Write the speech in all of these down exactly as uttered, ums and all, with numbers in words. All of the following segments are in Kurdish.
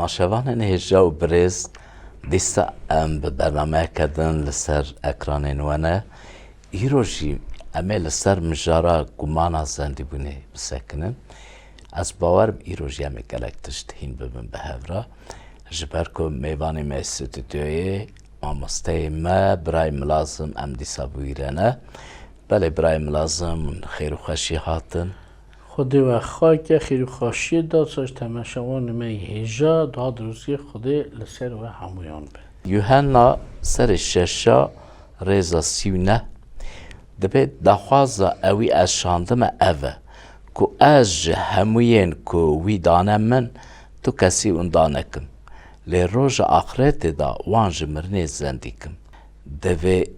Maşevanên hêja û birêz, dîsa em bi bernameyeke din li ser ekranên we ne. Îro jî em ê li ser mijara gumana zendîbûnê bisekinin. Ez bawer im îro jî em ê gelek tişt hîn bibin bi hev re. Ji ber ku mêvanê me stûdyoyê mamosteyê me, birayê Milazim em dîsa bi wî re ne. Belê birayê Milazim, xêr û xweşî hatin. Xwedê we xaçe xêr û xweşiyê da, saç temeşevanê me yê hêja, da dirozî Xwedê li ser we hemûyan be. Yuhenna serê şeşa rêza sî û neh dibê daxwaza ewî ez şandime ev e ku ez ji hemûyên ku wî dane min tu kesî winda nekim. Lê roja axretê de wan ji mirinê zendî kim. Divê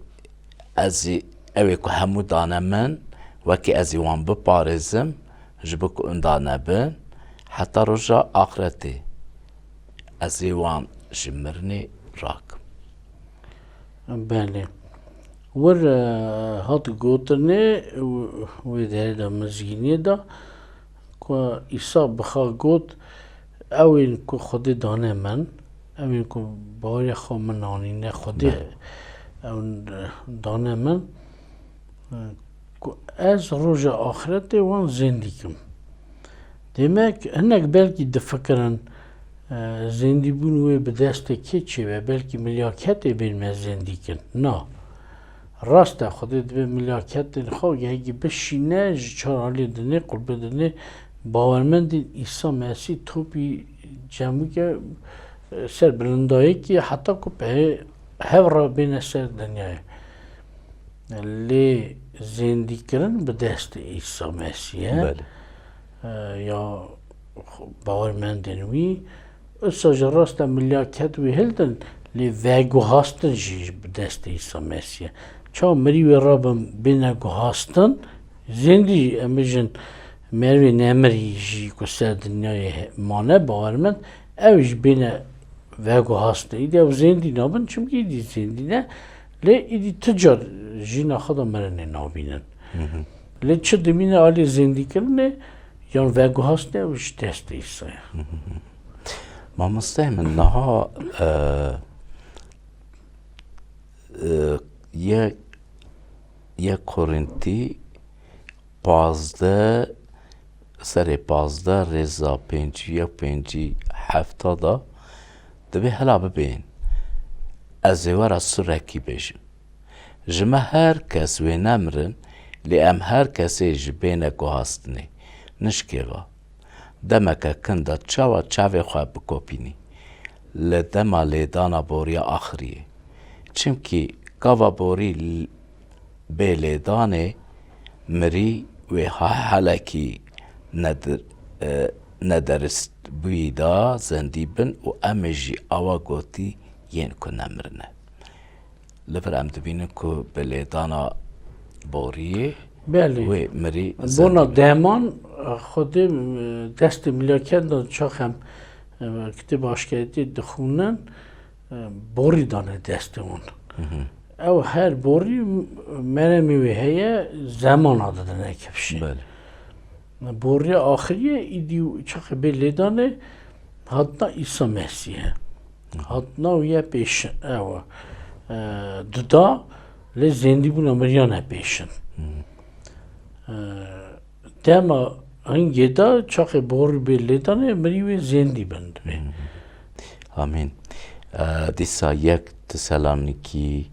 ez ê ew ê ku hemû dane min, wekî ez ê wan biparêzim, ji bo ku winda nebin, heta roja axretê ez ê wan ji mirinê rakim. Belê. Wir, e, hat gotinê, wê derê de mizgîniyê de, ku Îsa bi xwe got, ew ên ku Xwedê dane min, ew ên ku baweriya xwe min anîne Xwedê, Belê. Ew dane min, ku ez roja axretê wan zêndî kim. Demek hinek belkî difikirin, e, zêndîbûn wê bi destê kê çêbe, belkî milyaketê bên me zêndî kin. Na. Rast e, Xwedê divê milyaketên xwe gehekî bişîne, ji çar aliyê dinê, qurbê dinê, bawermendên Îsa Mesîh topî cemûke, e, ser bilindayekî heta ku peyê hev re bêne ser dinyayê. Lê zêndîkirin bi destê Îsa Mesîh e. Belê. E, ya bawermendên wî, Usa ji rasta milyaket wî hildin, lê veguhastin jî bi destê Îsa Mesîh e. Çawa mirî wê rabin bêne guhastin, zêndî, em bijin, merivê nemirî jî ku ser dinyayê he-, mane, bawer min, ew jî bêne veguhastin. Îdî ew zêndî nabin, çimkî îdî zêndî ne, lê îdî tu car jîna xwe de mirinê nabînin. Hı hı. Lê çi dimîne alî zêndîkirinê, yan veguhastinê, ew ji destê Îsa ye. Hı hı. Mamoste min niha, e, e, yek, yek Korintî pazdeh, serê pazdeh, rêza pêncî yek, pêncî hefta da, dibê hela bibên. Ez ê we re surekî bêjim. Ji me her kes wê nemirin, lê em her kesê ji bêne guhastinê. Nişkêva. Demeke kin de çawa çavê xwe bikopînî? Li dema lêdana boriya axiriyê. Çimkî gava borî l-, bê lêdanê, mirî wê ha-, helekî nedir-, e, nederistbûyî da zendî bin û em ê jî awa gotî yên ku nemirine. Li vir em dibînin ku bi lêdana boriyê Belê. wê mirî Bona zendî. Deman, e, Xwedê, e, destê milyaket da çax em, e, kitêba aşkeretiyê dixwînin, e, borî dane destê wan. Hı hı. Ew her borî m-, meremê wê heye, zemana didine kifşê. Belê. Boriya axiriyê îdî çaxê bê lêdanê hatina Îsa Mesîh e. Hatina wî ye pêşin, ew, e, dida, lê zêndîbûna miriyan e pêşin. E, dema hingê de çaxê borî bê lêdanê, mirî wê zêndî bin divê. Amîn. E, dîsa yek Tesalonîkî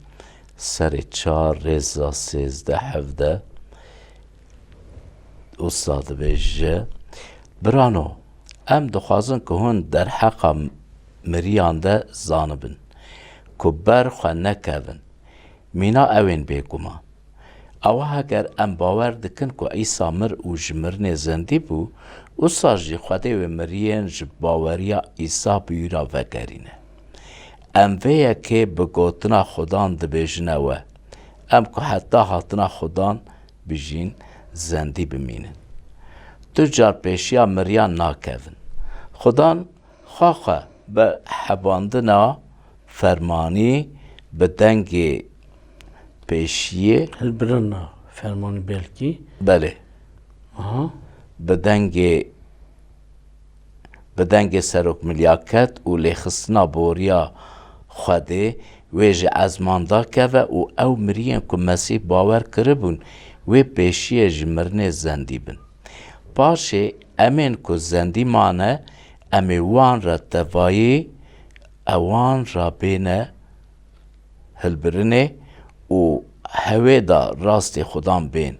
serê çar rêza sêzdeh hevdeh. Usa dibêje, Birano, em dixwazin ku hûn derheqa miriyan de zanibin, ku ber xwe nekevin, mîna ew ên bêguman. Awa heger em bawer dikin ku Îsa mir û ji mirinê zindî bû, usa jî Xwedê wê miriyên ji baweriya Îsa bi wî re vegerîne. Em vê yekê bi gotina Xudan dibêjine we, em ku heta hatina Xudan bijîn, zendî bimînin. Tu car pêşiya miriyan nakevin. Xudan xwe xwe bi hebandina fermanî, bi dengê pêşiyê Hilbirina fermanî belkî. Belê. Aha. Bi dengê Bi dengê serokmilya ket û lêxistina boriya Xwedê wê ji ezman dakeve û ew miriyên ku Mesîh bawer kiribûn, wê pêşiyê ji mirinê zendî bin. Paşê em ên ku zendî mane, em ê wan re tevayî, ewan re bêne hilbirinê û hewê de rastê Xudan bên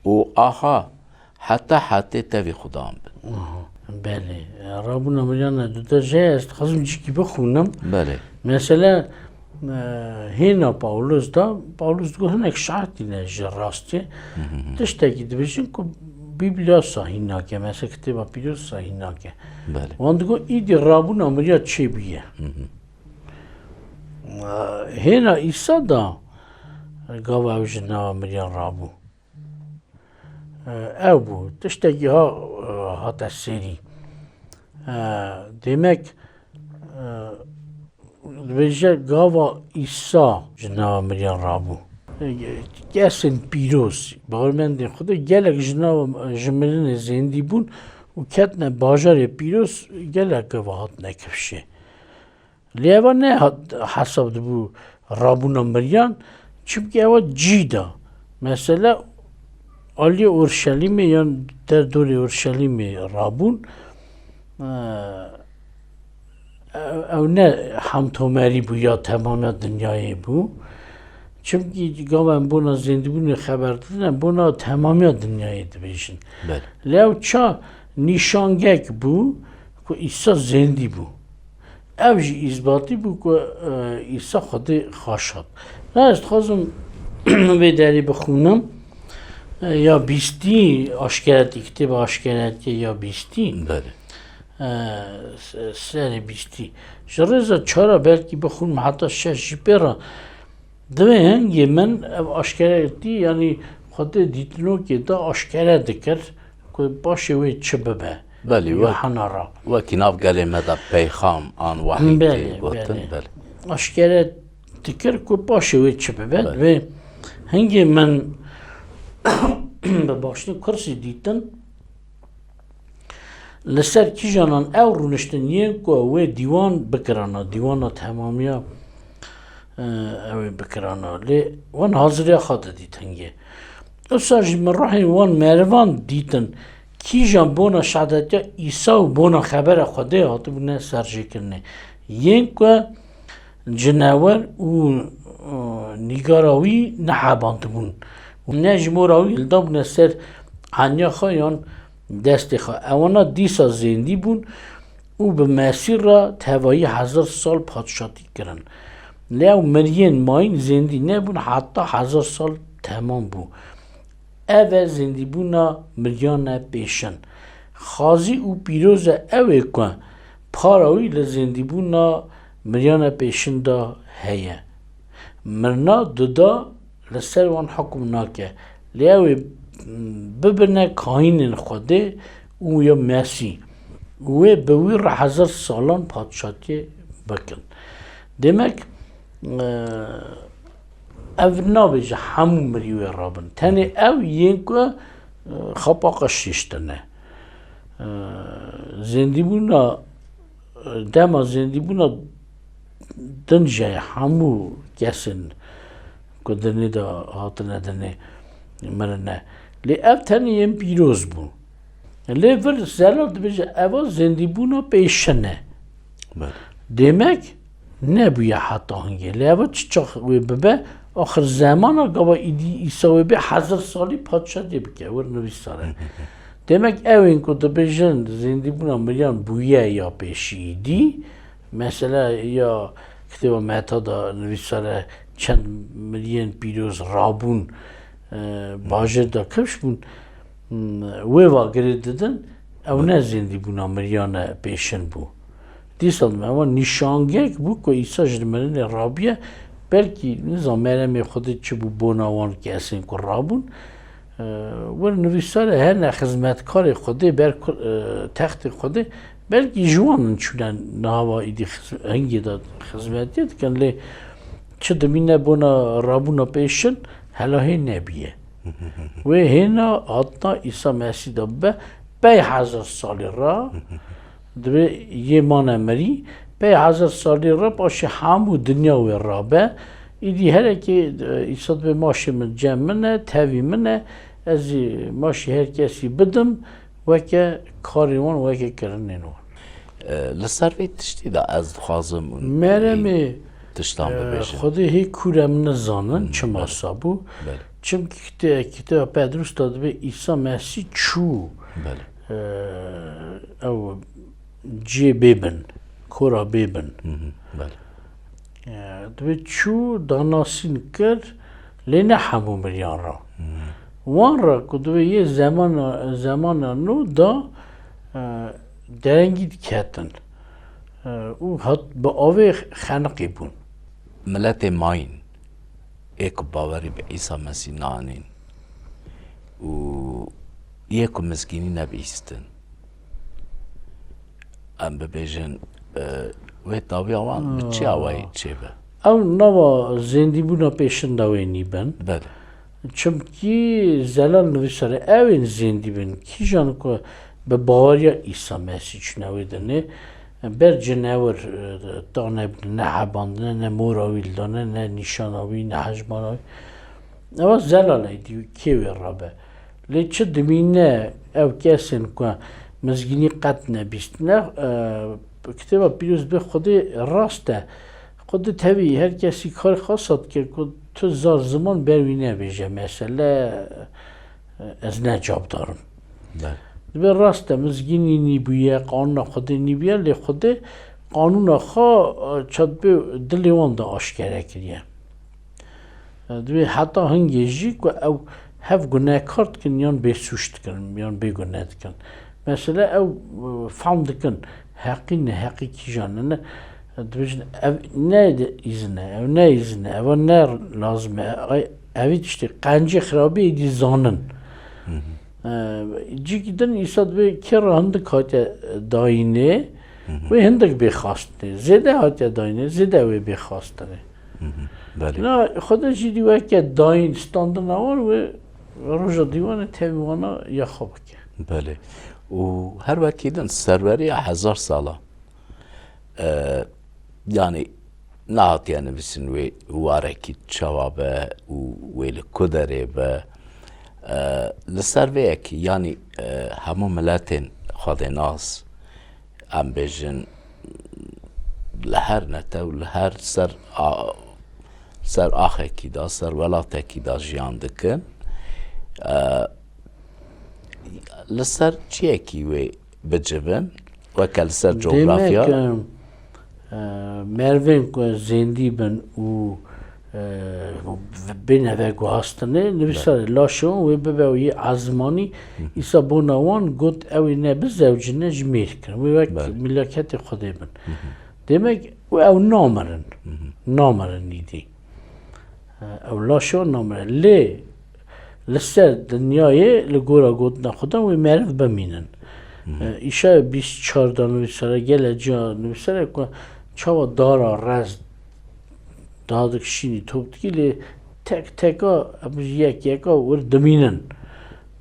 û aha heta hetê tevî Xudan bin. Aha, belê. Rabûna miriyan e, du dereceye, ez dixwazim cîkî bixwînim. Belê. Mesela, e, hêna Pawlos da, Pawlos digot hinek şahdî ne ji rastê. Hı hı hı. Tiştekî dibêjin ku Bîblia sahî nake, mesela Kitêba Pîroz sahî nake. Belê. Wan digot, îdî rabûna miriya çêbûye. Hı hı. E, hêna Îsa da gava ew ji nava miriyan rabû. E, ew bû. Tiştekî ha, e, hate serî. E, demek, e, dibêje gava Îsa ji nava miriyan rabû. E, kesên pîroz, bawermendên Xwedê gelek ji nava, ji mirinê zêndî bûn û ketine bajarê pîroz, gelek gava hatine kifşê. Lê eva ne hat-, hesab dibû rabûna miriyan, çimkî eva cî da. Mesela, aliyê Orşelîmê yan derdorê Orşelîmê rabûn, e, ew, ew ne hemtomerî bû ya temamiya dinyayê bû. Çimkî gava em bona zêndîbûnê xeber didin, em bona temamiya dinyayê dibêjin. Belê. Lê ew ça nîşangek bû ku Îsa zêndî bû. Ev jî îsbatî bû ku, e, Îsa Xwedê xaşat. Na ez dixwazim vê derê bixwînim, e, ya bîstî, aşkeretî, kitêba aşkeretiyê ya bîstî. Belê. E, se-, serê bîstî. Ji rêza çara belkî bixwînim heta şeş jî pê re. Divê hingê min ev aşkeretî, yanî Xwedê dîtinokê de aşkere dikir ku paşê wê çi bibe. Belê, wek, Yuhanna re. Wekî nav gelê me de peyxam an wehî tê gotin, belê. Aşkere dikir ku paşê wê çi bibe. Belê. Divê hingê min bi baştî kursî dîtin, li ser kîjanan ew rûniştin yên ku wê dîwan bikirana, dîwana temamiya, e, ew ê bikirana. Lê wan haziriya xwe didît hingê. Wisa jî min ruhên wan merivan dîtin, kîjan bona şehadetiya Îsa û bona xebera Xwedê hatibûne serjêkirinê. Yên ku cinewer û, e, nîgara wî nehebandibûn û ne ji mora wî hildabûne ser eniya xwe yan destê xwe. Ewana dîsa zêndî bûn û bi Mesîh re tevayî hezar sal padşatî kirin. Lê ew miriyên mayîn zêndî nebûn heta hezar sal temam bû. Ev e zêndîbûna miriyane pêşin. Xazî û pîroz e ew ê ku para wî li zêndîbûna miriyane pêşin de heye. Mirina duda li ser wan hukm nake. Lê ew ê bibine kahînên Xwedê û ya Mesîh. Wê bi wî re hezar salan padşatiyê bikin. Demek, e, ev nabêje hemû mirî wê rabin. Tenê ew yên ku, e, xepaqa şiştine. E, zêndîbûna, e, dema zêndîbûna din jî hemû kesên ku dinê de hatine dinê mirine. Lê ev tenê yên pîroz bû. Lê vir zelal dibêje, eva zêndîbûna pêşin e. Belê. Demek nebûye heta hingê. Lê eva çi çax wê bibe? Axir zemana gava îdî Îsa wê bê hezar salî padşatiyê bike. Wir nivîsare. Demek ew ên ku dibêjin zêndîbûna miriyan bûye ya pêşî îdî, mesela ya kitêba Meta de nivîsare çend miriyên pîroz rabûn, e, bajêr de kifş bûn, m, wê va girê didin, ew ne zêndîbûna miriyane pêşin bû. Dîsa ewa nîşangek bû ku Îsa ji mirinê rabiye, belkî, nizam, meremê Xwedê çi bû bona wan kesên ku rabûn, e, wir nivîsare hene xizmetkarê Xwedê ber ku-, e, textê Xwedê, belkî ji wan in çûne niha va îdî xiz-, hingê de xizmetiyê dikin, lê çi dimîne bona rabûna pêşin, helahê nebiye. Wê hêna hatina Îsa Mesîh de bibe, pey hezar salî re, Divê yê mane mirî, pey hezar salî re paşê hemû dinya wê rabe. Îdî herekê, e, Îsa dibê maşê min cem min e, tevî min e, ez jî maşê her kesî bidim, weke karên wan, weke kirinên wan. E, li ser vê tiştî de ez dixwazim Meremê, tiştan e, bibêjim. Xwedê hê kûr em nizanin, hmm, çima, belê, sa bû. Belê. Çimkî kite-, kitêba Pedrûs de dibê Îsa Mesîh çû. Belê. E, ew cihê bêbin, kora bêbin. Hı hı, belê. E, dibê çû, danasîn kir, lê ne hemû miriyan re. Hı. Wan re ku dibê yê zemana, zemana nû da, e, derengî diketin. E, û hat bi avê xeniqî bûn. Miletê mayîn ê ku bawerî bi Îsa Mesîh nanîn û yê ku mizgînî nebihîstin, em bibêjin, e, wê dawiya wan bi çi awayî çêbe? Ew nava zêndîbûna pêşin de wê nîbin. Belê. Çimkî zelal nivîsare ew ên zêndî bin. Kîjan ku bi baweriya Îsa Mesîh çûne wê dinê, ber cinewir, e, tane bûne, ne hebandine, ne mora wî dane, ne nîşana wî, ne hejmara wî. Ewa zelal êdî kê wê rabe. Lê çi dimîne ew kesên ku mizgînî qet nebîstine, e, Kitêba Pîroz dibê Xwedê rast e. Xwedê tevî her kesî karê xasa dike ku tu zar ziman ber wî nebêje. Mesele, e, ez ne cavdarim. Belê. Dibê rast e, mizgînî nîbûye, qanûna Xwedê nîbûye, lê Xwedê qanûna xwe, e, çat bê dilê wan de aşkere kiriye. E, dibê heta hingê jî ku ew hev gunehkar dikin yan bêsûc dikin, yan bêguneh dikin. Mesele ew, e, fehm dikin, heqî neheqî kîjan e, ne, e, dibêjin, ev ne îzin e, ew ne îzin e, eva ne lazim e, ay, evî tiştê qencê xirabî êdî zanin. Hı hı. E, cîkî din Îsa dibê kê re hindik hatiye dayînê, hı hı, wê hindik bê xastinê. Zêde hatiye dayînê, zêde wê bê xastinê. Hı hı. Belê. Na, Xwedê jî dî weke dayîn standina wan wê roja dîwanê tevî wana ya xwe bike. Belê. Û her wekî din serweriya hezar sala, e, yanî nehatiye nivîsin wê warekî çawa be û wê li ku derê be. E, li ser vê yekî, yanî, e, hemû miletên xwedênas, em bêjin, li her netew, li her ser a-, ser axekî de, ser welatekî de jiyan dikin. E, li ser çiyekî wê bicivin, weke li ser cografya. Demek, e, e, merivên ku zêndî bin û, e, bêne veguhastinê, nivîsarê laşê wan wê bibe wî ezmanî, Îsa bona wan got, ew ê ne bizewcine ji mêr kirin. Wê wek, belê, mîlaketê Xwedê bin. Hı hı. Demek, û ew namirin. Hı hı. Namirin îdî. E, ew laşê wan namire. Lê li ser dinyayê li gora gotina Xudan wê meriv bimînin. Hı hı. E, Îşaya bîst çar de nivîsare, gelek ca nivîsare ku çawa dara rez dadik şînî top dikî, lê tek teka, em ji yek yeka wir dimînin.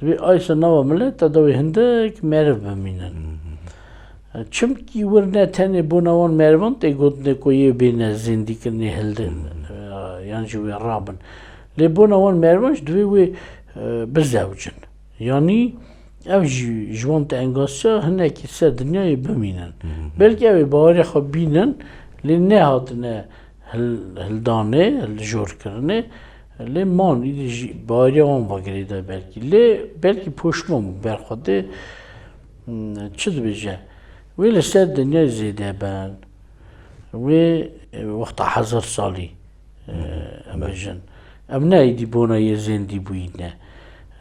Dibê aysa nava milet te dawê hindik meriv bimînin. Hı hı. Çimkî wir ne tenê bona wan merivan tê gotinê ku yê bêne zêndîkirinê hildi, hı hı, e, yan jî wê rabin. Lê bona wan merivan jî divê wê, e, bizewcin. Yanî ev jî ji wan tengasiya hinekî ser dinyayê bimînin. Hı hı. Belkî ew ê baweriya xwe bînin, lê nehatine hil-, hildanê, hiljorkirinê, lê man, îdî jî baweriya wan ve girêdayî belkî. Lê belkî poşman bû ber Xwedê, hmm, çi dibêje? Wê li ser dinyayê zêde ben. Wê, e, wexta hezar salî, e, hı hı, em, belê, bêjin. Em ne êdî bona yê zêndî bûyî ne.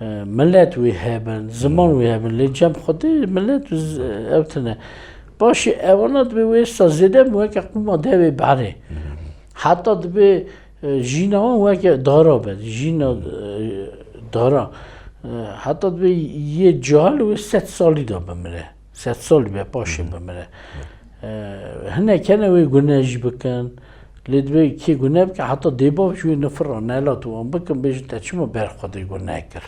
E, milet wê hebin, ziman, hı, wê hebin, lê cem Xwedê milet û z-, ev tine. Paşê evana dibê wê sa zêde bin weke qûma devê berê. Hı hı. Heta dibê, e, jîna wan weke dara be, jîna, hı, e, dara. E, heta dibê yê cahil wê sed salî de bimire. Sed salî be paşê, hı hı, bimire. E, hinek hene wê gune jî bikin. Lê divê kê gune bike, heta dêbav ji wê nifira nelat û wan bikin, bêjin te çima ber Xwedê gune kir.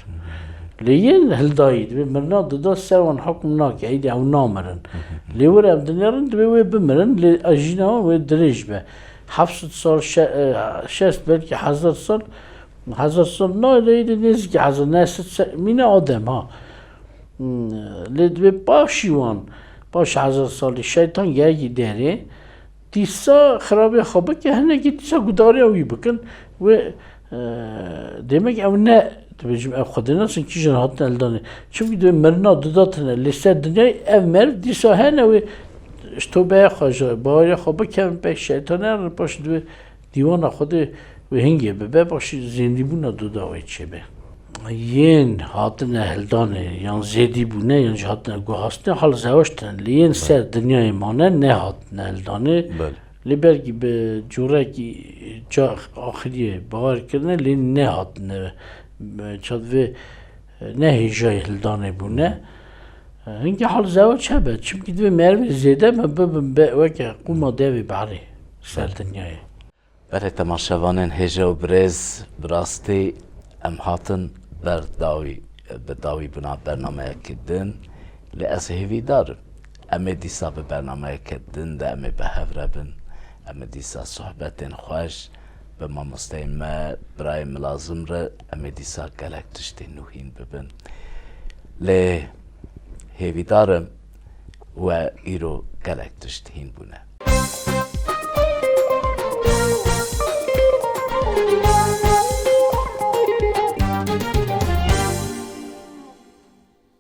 Lê yên hildayî divê mirina duda ser wan hukm nake, êdî ew namirin. Lê wir ev dinêrin divê wê bimirin, lê jîna wan wê dirêj be. Heft sed sal, şe-, e, şeş belkî hezar sal, hezar sal nayê, lê êdî nêzîkî hezar, neh sed se-, mîna Adem ha. Hmm, lê divê paşî wan, paş hezar salî şeytan gelkî derê, dîsa xirabiya xwe bike, hinekî dîsa gudariya wî bikin. Wê, e, demek ew ne, dibêjim, ev Xwedê nasin, kîjan hatin eldanê. Çimkî divê mirina duda tine, lê ser dinyayê ev meriv dîsa hene wê ji tobeya xwe, ji baweriya xwe bikevin, pey şeytanê re paş divê dîwana Xwedê wê hingê bibe, paşî zêndîbûna duda wê çêbe. Yên hatine hildanê, yan zêdî bûne, yan jî hatine guhastinê, hal zewac tine. Lê yên ser dinyayê mane, nehatine hildanê. Belê. Lê belkî bi corekî ca axiriyê bawer kirine, lê nehatine, çatvê ne hêjayê hildanê bûne. Hingê hal zewac hebe, çimkî divê merivê zêde me bibin be weke qûma devê berê ser dinyayê. Belê temaşevanên hêja û birêz, bi rastî em hatin ber dawî, bi dawî bûna bernameyekî din. Lê ez hêvîdar im, em ê dîsa bi bernameyeke din de em ê bi hev re bin. Em ê dîsa sohbetên xweş bi mamosteyên me, birayên milazim re, em ê dîsa gelek tiştên nû hîn bibin. Lê hêvîdar im we îro gelek tişt hîn bûne.